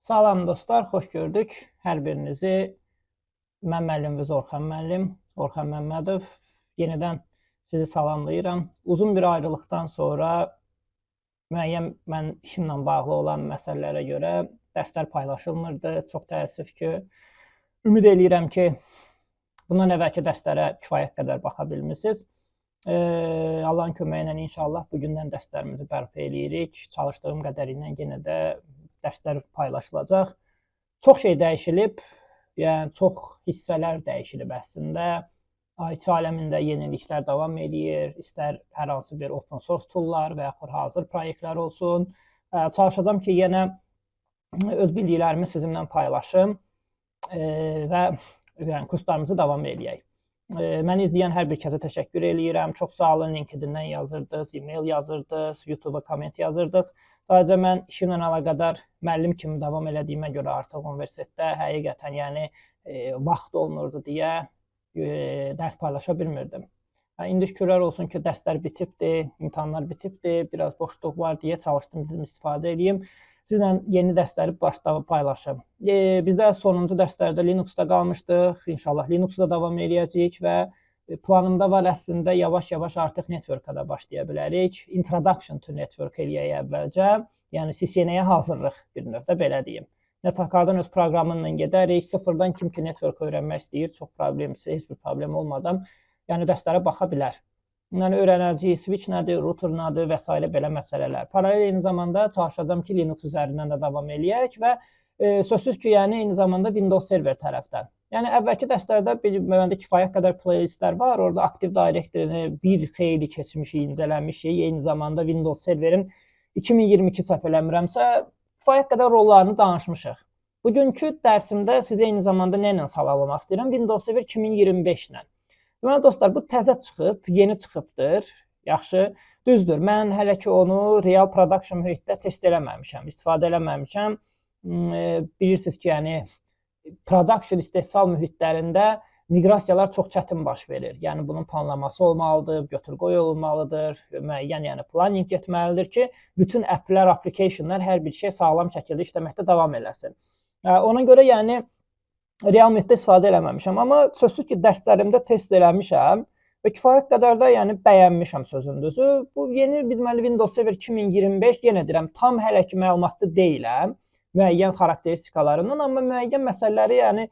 Salam dostlar, xoş gördük hər birinizi. Mən müəlliminiz Orxan müəllim, Orxan Məmmədov. Yenidən sizi salamlayıram. Uzun bir ayrılıqdan sonra müəyyən mən işimlə bağlı olan məsələlərə görə dərslər paylaşılmırdı. Çox təəssüf ki, ümid eləyirəm ki, bundan əvvəlki dərslərə kifayət qədər baxa bilmisiniz. Allahın köməyi ilə inşallah bugündən dərslərimizi bərpa eləyirik. Çalışdığım qədərilə yenə də dərslər paylaşılacaq. Çox şey dəyişilib, yəni çox hissələr dəyişilib əslində. IT aləmində yeniliklər davam eləyir. İstər hər hansı bir open source toollar və yaxud hazır proyektlər olsun. Çalışacağam ki, yenə öz bildiklərimi sizinlə paylaşım və yəni kurslarımızı davam eləyək. Məni izləyən hər bir kəsə təşəkkür eləyirəm. Çox sağ olun. LinkedIn-dən yazırdınız, e-mail yazırdınız, YouTube-a komment yazırdınız. Sadəcə mən işimlə əlaqədar müəllim kimi davam elədiyimə görə artıq universitetdə həqiqətən yəni vaxt olmurdu deyə dərs paylaşa bilmirdim. İndi şükürlər olsun ki, dərslər bitibdir, imtahanlar bitibdir, biraz boşluq var deyə çalışdım, dedim istifadə eləyim. Sizlə yeni dərsləri başda paylaşım. Bizdə sonuncu dərslərdə Linux-da qalmışdıq. İnşallah Linux-da davam eləyəcəyik və planımda var əslində yavaş-yavaş artıq network-a da başlaya bilərik. Introduction to network eləyək əvvəlcə. Yəni CCNA-yə hazırlıq bir növdə belə deyim. NetAcad-ın öz proqramı ilə gedərik. Sıfırdan kim ki network öyrənmək istəyir, çox problemsiz, heç bir problem olmadan, yəni dərslərə baxa bilər. Yəni öyrənəcəyik switch nədir, router nədir və s. belə məsələlər. Paralel eyni zamanda çalışacağam ki, Linux üzərindən də davam eləyək və sözsüz ki, yəni eyni zamanda Windows Server tərəfdən. Yəni əvvəlki dərslərdə məndə kifayət qədər playlistlər var. Orada Active Directory-ni bir xeyli keçmişik, incələmişik. Eyni zamanda Windows Serverin 2022 səhv eləmirəmsə, kifayət qədər rollarını danışmışıq. Bugünkü dərsimdə sizə eyni zamanda nə ilə salamlamaq istəyirəm? Windows Server 2025 ilə. Deməli dostlar, bu təzə çıxıb, yeni çıxıbdır. Yaxşı, düzdür. Mən hələ ki onu real production mühitdə test eləməmişəm, istifadə eləməmişəm. Bilirsiniz ki, yəni production istehsal mühitlərində miqrasiyalar çox çətin baş verir. Yəni bunun planlaması olmalıdır, götür-qoy olmalıdır, müəyyən yəni planning getməlidir ki, bütün applər, applicationlar, hər bir şey sağlam şəkildə işləməkdə davam eləsin. Ona görə yəni real mühitdə istifadə eləməmişəm, amma sözsüz ki, dərslərimdə test eləmişəm və kifayət qədər də yəni bəyənmişəm, sözün düzü. Bu yeni deməli Windows Server 2025, yenə deyirəm, tam hələ ki məlumatlı deyiləm müəyyən xarakteristikalarından, amma müəyyən məsələləri yəni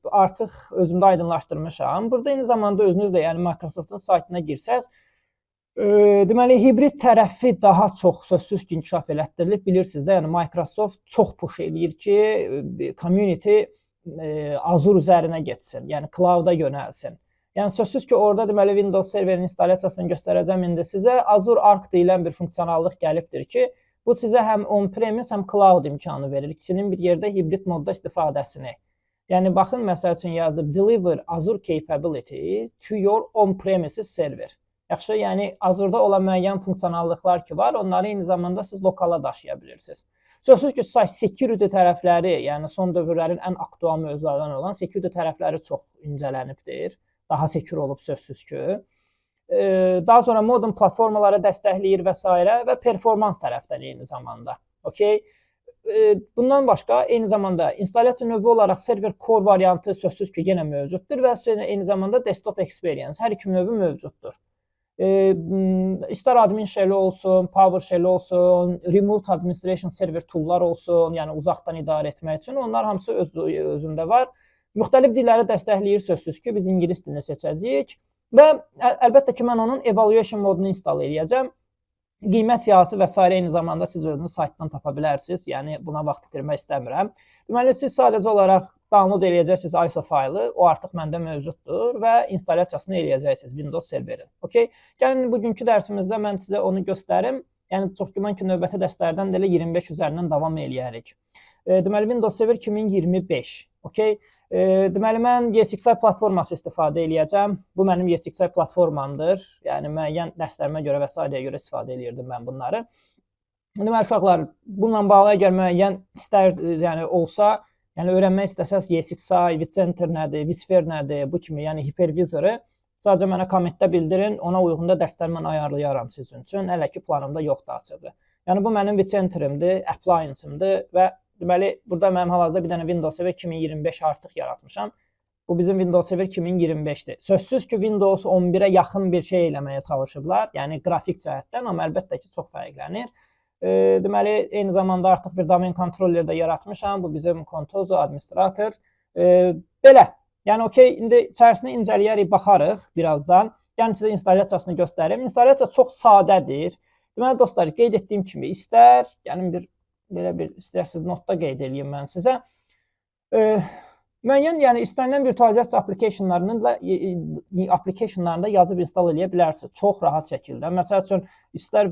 artıq özümdə aydınlaşdırmışam. Burada eyni zamanda özünüz də yəni Microsoftun saytına girsəz, deməli hibrid tərəfi daha çox sözsüz ki, inkişaf elətdirilib. Bilirsiniz də, yəni Microsoft çox push eləyir ki, community Azure üzərinə getsin, yəni cloud-a yönəlsin. Yəni sözsüz ki, orada deməli Windows Serverin installyasiyasını göstərəcəm indi sizə. Azure Arc deyilən bir funksionallıq gəlibdir ki, bu sizə həm on-premise, həm cloud imkanı verir. İkisinin bir yerdə hibrid modda istifadəsini. Yəni baxın, məsəl üçün yazıb "Deliver Azure capability to your on-premises server". Yaxşı, yəni Azure-da olan müəyyən funksionallıqlar ki var, onları eyni zamanda siz lokala daşıya bilirsiniz. Sözsüz ki, security tərəfləri, yəni son dövrlərin ən aktual mövzularından olan security tərəfləri çox incələnibdir. Daha secure olub sözsüz ki. Daha sonra modern platformalara dəstəkləyir və s. və performans tərəfdən eyni zamanda. Okay? Bundan başqa eyni zamanda installyasiya növü olaraq server core variantı sözsüz ki, yenə mövcuddur və eyni zamanda desktop experience, hər iki növü mövcuddur. İstər admin shell olsun, PowerShell olsun, remote administration server toollar olsun, yəni uzaqdan idarə etmək üçün onlar hamısı öz özündə var. Müxtəlif dilləri dəstəkləyir sözsüz ki, biz ingilis dilini seçəcəyik və əlbəttə ki, mən onun evaluation modunu install eləyəcəm. Qiymət siyahısı və s. eyni zamanda siz özünüz saytdan tapa bilərsiniz. Yəni buna vaxt itirmək istəmirəm. Deməli siz sadəcə olaraq download eləyəcəksiniz ISO faylı, o artıq məndə mövcuddur və installyasiyasını eləyəcəksiniz Windows Serverin. Okay? Gəlin bugünkü dərsimizdə mən sizə onu göstərim. Yəni çox güman ki, növbəti dərslərdən də elə 25 üzərindən davam eləyərik. Deməli Windows Server 2025. Okay? Deməli mən ESXi platforması istifadə eləyəcəm. Bu mənim ESXi platformamdır. Yəni müəyyən dərslərimə görə və s. görə istifadə eləyirdim mən bunları. Deməli uşaqlar, bununla bağlı əgər müəyyən istər yəni olsa, yəni öyrənmək istəsəz ESXi, vCenter nədir, vSphere nədir, bu kimi yəni hypervisoru sadəcə mənə kommentdə bildirin, ona uyğun da dərslər mən ayarlayaram sizin üçün. Hələ ki planımda yoxdur açığı. Yəni bu mənim vCenterimdir, appliance-imdir və Deməli, burada mənim hal-hazırda bir dənə Windows Server 2025 artıq yaratmışam. Bu bizim Windows Server 2025-dir. Sözsüz ki, Windows 11-ə yaxın bir şey eləməyə çalışıblar. Yəni qrafik cəhətdən, amma əlbəttə ki, çox fərqlənir. Deməli, eyni zamanda artıq bir domain controller də yaratmışam. Bu bizim Contoso administrator. Belə. Yəni okey, indi içərisini incələyərik, baxarıq birazdan. Yəni sizə instalyasiyasını göstərim. İnstalyasiya çox sadədir. Deməli dostlar, qeyd etdiyim kimi istər, yəni bir belə bir istərsiniz notda qeyd eləyim mən sizə. Müəyyən, yəni istənilən virtualizasiya applicationlarının da applicationlarında yazıb install eləyə bilərsiniz çox rahat şəkildə. Məsəl üçün istər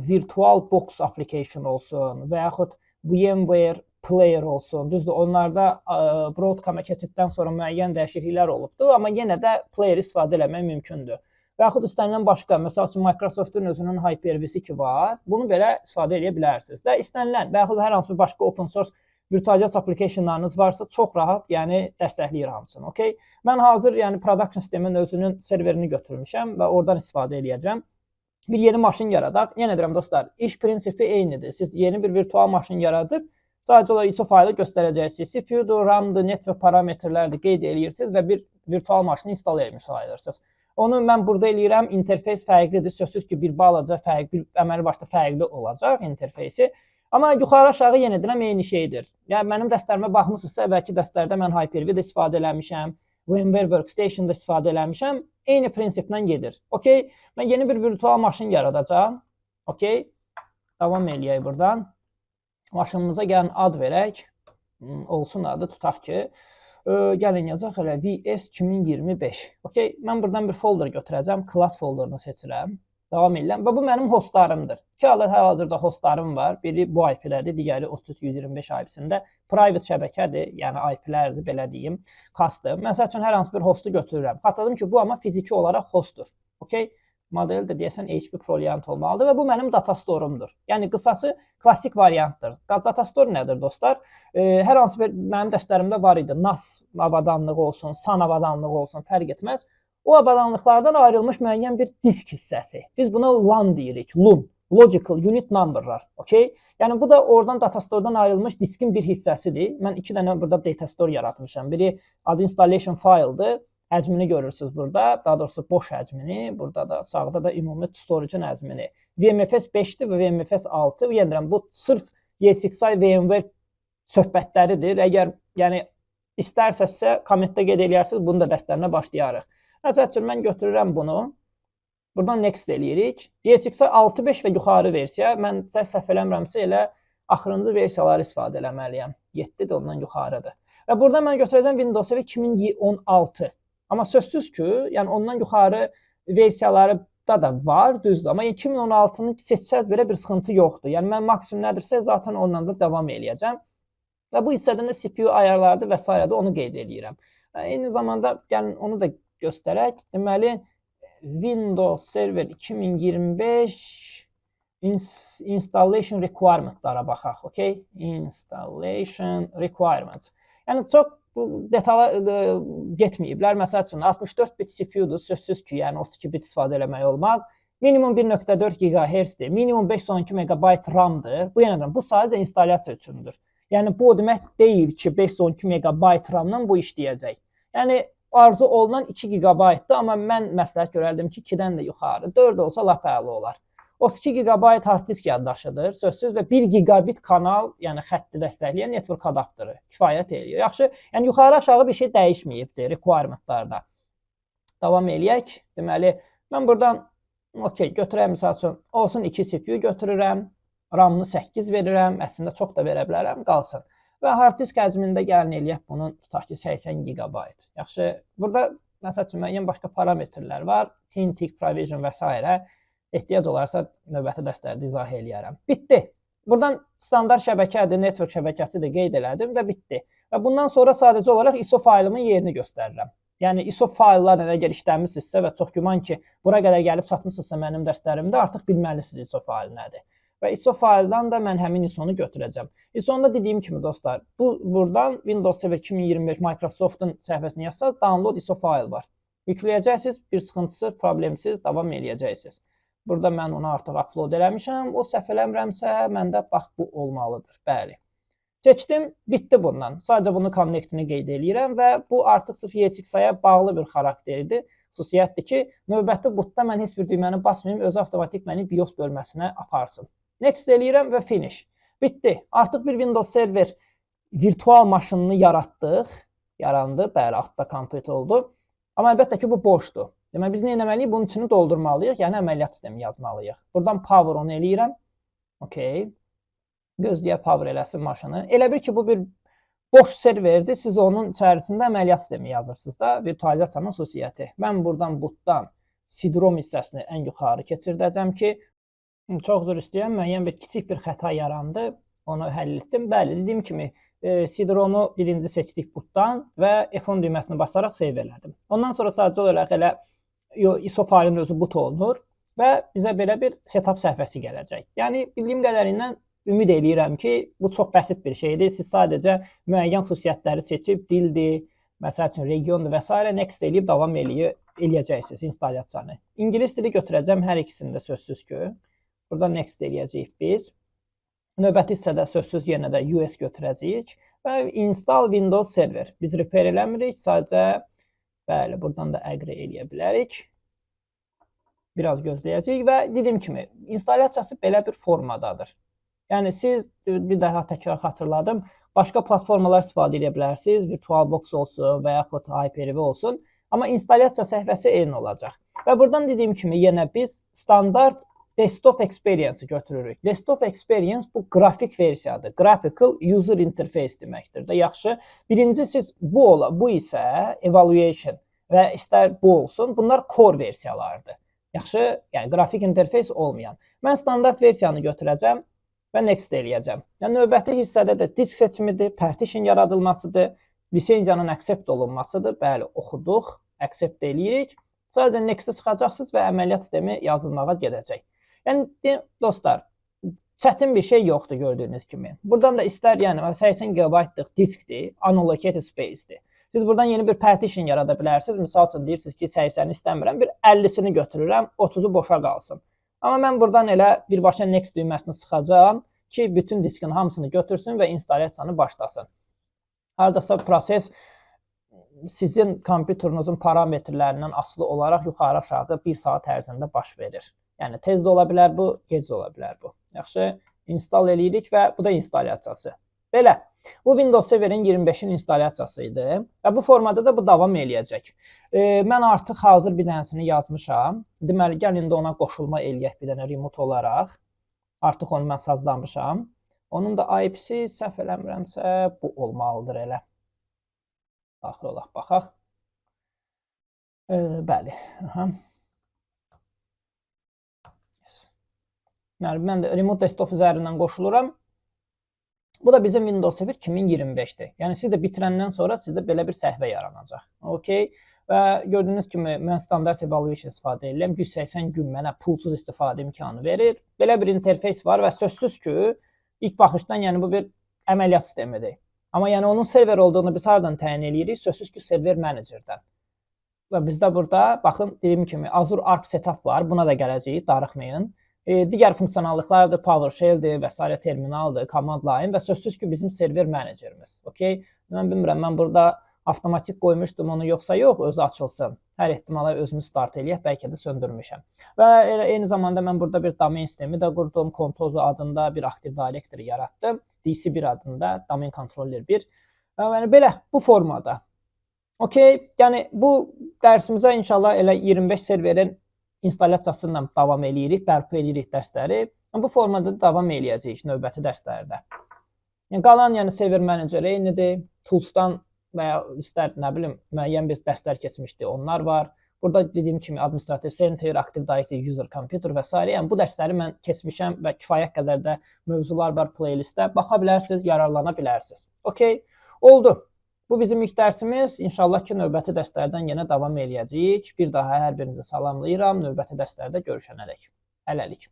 virtual box application olsun və yaxud VMware Player olsun. Düzdür, onlarda Broadcom-a keçiddən sonra müəyyən dəyişikliklər olubdur, amma yenə də player istifadə eləmək mümkündür. Və yaxud istənilən başqa, məsəl üçün Microsoft-un özünün Hyper-V-si ki var, bunu belə istifadə eləyə bilərsiniz. Və istənilən və yaxud hər hansı bir başqa open source virtualizasiya applicationlarınız varsa, çox rahat, yəni dəstəkləyir hamısını. Okay? Mən hazır, yəni production sistemin özünün serverini götürmüşəm və oradan istifadə eləyəcəm. Bir yeni maşın yaradaq. Yenə deyirəm dostlar, iş prinsipi eynidir. Siz yeni bir virtual maşın yaradıb sadəcə olaraq ISO faylı göstərəcəksiniz. CPU-dur, RAM-dır, network parametrlərdir, qeyd eləyirsiniz və bir virtual maşını install etmiş sayılırsınız. Onu mən burada eləyirəm. İnterfeys fərqlidir. Sözsüz ki, bir balaca fərq, bir əməli başda fərqli olacaq interfeysi. Amma yuxarı aşağı yenə deyirəm, eyni şeydir. Yəni mənim dərslərimə baxmısınızsa, əvvəlki dərslərdə mən Hyper-V də istifadə eləmişəm, VMware Workstation da istifadə eləmişəm. Eyni prinsiplə gedir. Okay? Mən yeni bir virtual maşın yaradacağam. Okay? Davam eləyək burdan. Maşınımıza gəlin ad verək. Olsun adı, tutaq ki, gəlin yazaq elə VS 2025. Okay? Mən buradan bir folder götürəcəm. Class folderini seçirəm. Davam edirəm və bu mənim hostlarımdır. İki ədəd hal-hazırda hostlarım var. Biri bu IP-dədir, digəri 33.125 IP-sində. Private şəbəkədir, yəni IP-lərdir, belə deyim, custom. Məsəl üçün hər hansı bir hostu götürürəm. Xatırladım ki, bu amma fiziki olaraq hostdur. Okay? Model də deyəsən HP ProLiant olmalıdır və bu mənim data store-umdur. Yəni qısası klassik variantdır. Data store nədir dostlar? Hər hansı bir mənim dərslərimdə var idi. NAS avadanlığı olsun, SAN avadanlığı olsun, fərq etməz. O avadanlıqlardan ayrılmış müəyyən bir disk hissəsi. Biz buna LUN deyirik. LUN. Logical Unit Number'lar. Okay? Yəni bu da oradan data store-dan ayrılmış diskin bir hissəsidir. Mən iki dənə burada data store yaratmışam. Biri adı installation file-dır. Həcmini görürsüz burada. Daha doğrusu boş həcmini. Burada da sağda da ümumi storage-ın həcmini. VMFS 5-dir və VMFS 6. Yenə deyirəm, bu sırf ESXi VMware söhbətləridir. Əgər yəni istərsənizsə kommentdə qeyd eləyərsiniz, bunu da dərslərinə başlayarıq. Məsəl üçün mən götürürəm bunu. Buradan next eləyirik. ESXi 6.5 və yuxarı versiya. Mən səhv eləmirəmsə, elə axırıncı versiyaları istifadə eləməliyəm. 7-dir, ondan yuxarıdır. Və burada mən götürəcəm Windows Server 2016. Amma sözsüz ki, yəni ondan yuxarı versiyaları da var, düzdür. Amma 2016-nı seçsəz belə bir sıxıntı yoxdur. Yəni mən maksimum nədirsə, zaten onunla da davam eləyəcəm. Və bu hissədən də CPU ayarlardır və s. də onu qeyd eləyirəm. Eyni zamanda gəlin onu da göstərək. Deməli, Windows Server 2025 installation requirement-lara baxaq, okay? Installation requirements. Yəni çox bu detala getməyiblər. Məsəl üçün 64 bit CPU-dur, sözsüz ki, yəni 32 bit istifadə eləmək olmaz. Minimum 1.4 GHz-dir. Minimum 512 MB RAM-dır. Bu yenə deyirəm, bu sadəcə instalyasiya üçündür. Yəni bu o demək deyil ki, 512 MB RAM-la bu işləyəcək. Yəni arzu olunan 2 GB-dır, amma mən məsləhət görərdim ki, 2-dən də yuxarı, 4 olsa lap əla olar. 32 GB hard disk yaddaşıdır, sözsüz, və 1 gigabit kanal, yəni xətti dəstəkləyən network adaptörü kifayət eləyir. Yaxşı, yəni yuxarı aşağı bir şey dəyişməyibdir requirement-larda. Davam eləyək. Deməli, mən buradan okey götürəyəm, məsəl üçün olsun 2 CPU götürürəm. RAM-ını 8 verirəm. Əslində çox da verə bilərəm, qalsın. Və hard disk həcmində gəlin eləyək bunun, tutaq ki, 80 GB. Yaxşı, burada məsəl üçün müəyyən başqa parametrlər var. Thin thick provision və s. Ehtiyac olarsa növbəti dərslərdə izah eləyərəm. Bitdi. Buradan standart şəbəkədir, network şəbəkəsidir, qeyd elədim və bitdi. Və bundan sonra sadəcə olaraq ISO faylımın yerini göstərirəm. Yəni ISO fayllarla əgər işləmisinizsə və çox güman ki, bura qədər gəlib çatmısınızsa mənim dərslərimdə, artıq bilməlisiniz ISO fayl nədir. Və ISO fayldan da mən həmin ISO-nu götürəcəm. ISO-nu da dediyim kimi dostlar, bu buradan Windows Server 2025 Microsoft-un səhifəsini yazsaz, download ISO fayl var. Yükləyəcəksiniz, bir sıxıntısı, problemsiz davam eləyəcəksiniz. Burada mən onu artıq upload eləmişəm. O səhv eləmirəmsə, məndə bax bu olmalıdır. Bəli. Seçdim, bitdi bundan. Sadəcə bunu connect-ini qeyd eləyirəm və bu artıq sırf ESXi-ya bağlı bir xarakterdir. Xüsusiyyətdir ki, növbəti bootda mən heç bir düyməni basmayım, özü avtomatik məni BIOS bölməsinə aparsın. Next eləyirəm və finish. Bitdi. Artıq bir Windows Server virtual maşınını yaratdıq. Yarandı. Bəli, altda complete oldu. Amma əlbəttə ki, bu boşdur. Deməli, biz nə etməliyik? Bunun içini doldurmalıyıq, yəni əməliyyat sistemi yazmalıyıq. Buradan power on eləyirəm. Okay. Gözləyə power eləsin maşını. Elə bil ki, bu bir boş serverdir. Siz onun içərisində əməliyyat sistemi yazırsınız da, virtualizasiyanın xüsusiyyəti. Mən buradan bootdan CD-ROM hissəsini ən yuxarı keçirdəcəm ki, çox üzr istəyirəm, müəyyən bir kiçik bir xəta yarandı. Onu həll etdim. Bəli, dediyim kimi CD-ROM-u birinci seçdik bootdan və F10 düyməsini basaraq save elədim. Ondan sonra sadəcə olaraq elə ISO faylın özü boot olunur və bizə belə bir setup səhifəsi gələcək. Yəni bildiyim qədərindən ümid eləyirəm ki, bu çox bəsit bir şeydir. Siz sadəcə müəyyən xüsusiyyətləri seçib, dildir, məsəl üçün regiondur və s. next eləyib davam eləyəcəksiniz instalyasiyanı. İngilis dili götürəcəm hər ikisində sözsüz ki. Burada next eləyəcəyik biz. Növbəti hissədə sözsüz yenə də US götürəcəyik və install Windows Server. Biz repair eləmirik, sadəcə bəli, buradan da agree eləyə bilərik. Biraz gözləyəcəyik və dediyim kimi instalyasiyası belə bir formadadır. Yəni siz, bir daha təkrar xatırladım, başqa platformalar istifadə edə bilərsiniz, VirtualBox olsun və yaxud Hyper-V olsun. Amma instalyasiya səhifəsi eyni olacaq. Və buradan dediyim kimi yenə biz standart desktop experience-i götürürük. Desktop experience bu qrafik versiyadır. Graphical user interface deməkdir də. Yaxşı. Birinci siz bu ola, bu isə evaluation və istər bu olsun. Bunlar core versiyalardır. Yaxşı, yəni qrafik interface olmayan. Mən standart versiyanı götürəcəm və next eləyəcəm. Yəni növbəti hissədə də disk seçimidir, partition yaradılmasıdır, lisenziyanın accept olunmasıdır. Bəli, oxuduq, accept eləyirik. Sadəcə next-ə çıxacaqsınız və əməliyyat sistemi yazılmağa gedəcək. Yəni dostlar, çətin bir şey yoxdur gördüyünüz kimi. Buradan da istər, yəni 80 GB-lıq diskdir, unallocated space-dir. Siz buradan yeni bir partition yarada bilərsiniz. Misal üçün deyirsiniz ki, 80-i istəmirəm, bir 50-sini götürürəm, 30-u boşa qalsın. Amma mən buradan elə birbaşa next düyməsini sıxacağam ki, bütün diskin hamısını götürsün və instalyasiyanı başlasın. Hardasa proses sizin kompüterinizin parametrlərindən asılı olaraq yuxarı-aşağı 1 saat ərzində baş verir. Yəni tez də ola bilər bu, gec də ola bilər bu. Yaxşı, install eləyirik və bu da instalyasiyası. Belə. Bu Windows Server-in 25-in instalyasiyası idi və bu formada da bu davam eləyəcək. Mən artıq hazır bir dənəsini yazmışam. Deməli, gəl indi ona qoşulma eləyək bir dənə remote olaraq. Artıq onu mən sazlamışam. Onun da IP-si səhv eləmirəmsə bu olmalıdır elə. Daxil olaq, baxaq. Bəli. Aha. Yes. Yəni mən də remote desktop üzərindən qoşuluram. Bu da bizim Windows Server 2025-dir. Yəni siz də bitirəndən sonra sizdə belə bir səhifə yaranacaq. Okay. Və gördüyünüz kimi mən standart evaluation istifadə edirəm. 180 gün mənə pulsuz istifadə imkanı verir. Belə bir interfeys var və sözsüz ki, ilk baxışdan yəni bu bir əməliyyat sistemidir. Amma yəni onun server olduğunu biz hardan təyin eləyirik? Sözsüz ki, server managerdən. Və bizdə burada baxın, dediyim kimi Azure Arc Setup var. Buna da gələcəyik, darıxmayın. Digər funksionallıqlardır, PowerShell-dir və sairə, terminaldır, command line və sözsüz ki, bizim server managerimiz. Okay? Mən bilmirəm, mən burada avtomatik qoymuşdum onu yoxsa yox, özü açılsın. Hər ehtimala özümü start eləyək, bəlkə də söndürmüşəm. Və elə eyni zamanda mən burada bir domain sistemi də qurdum. Contoso adında bir Active Directory yaratdım. DC1 adında Domain Controller 1. Yəni belə bu formada. Okay, yəni bu dərsimizə inşallah elə 25 serverin instalyasiyası ilə davam eləyirik, bərpa eləyirik dərsləri. Bu formada da davam eləyəcəyik növbəti dərslərdə. Yəni qalan, yəni server manager eynidir. Tools'dan və ya istər nə bilim müəyyən bir dərslər keçmişdi, onlar var. Burada dediyim kimi Administrative Center, Active Directory, User Computer və s. Yəni bu dərsləri mən keçmişəm və kifayət qədər də mövzular var playlistdə. Baxa bilərsiniz, yararlana bilərsiniz. Okay, oldu. Bu bizim ilk dərsimiz. İnşallah ki, növbəti dərslərdən yenə davam eləyəcəyik. Bir daha hər birinizi salamlayıram. Növbəti dərslərdə görüşənədək. Hələlik.